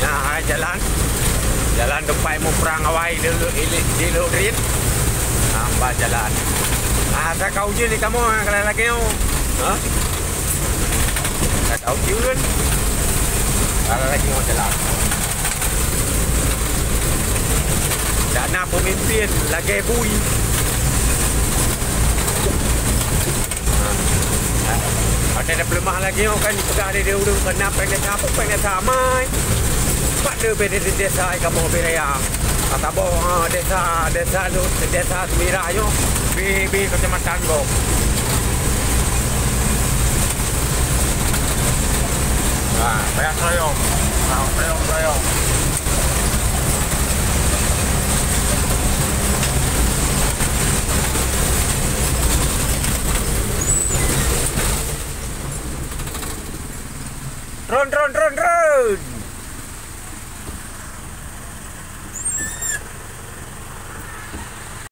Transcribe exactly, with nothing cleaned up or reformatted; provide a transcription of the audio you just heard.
Nah, hai jalan. Jalan teumpat muprang awai di, di, di Lhok Rit. Nampak jalan. Ah, asa ka ujeuen di kamoe, ah, kalau lagèe nyoe. Ha? Asa ka ujeuen. Kalau lagèe nyoe jalan. Dak na peumimpin lagèe bui. Watèe tapeuleumah lagèe nyoe kan jipeugah lé ureueng keunan péng desya, peue péng desya amai. Pat le bèe desya i kamoe bèe raya. Ka saboh, ah, desya, desya lu, desya Sumirah nyoe, bèe, bèe keucamatan gob. Nah, payah seurayong. Nah, seurayong, seurayong. Tron, tron, tron, tron.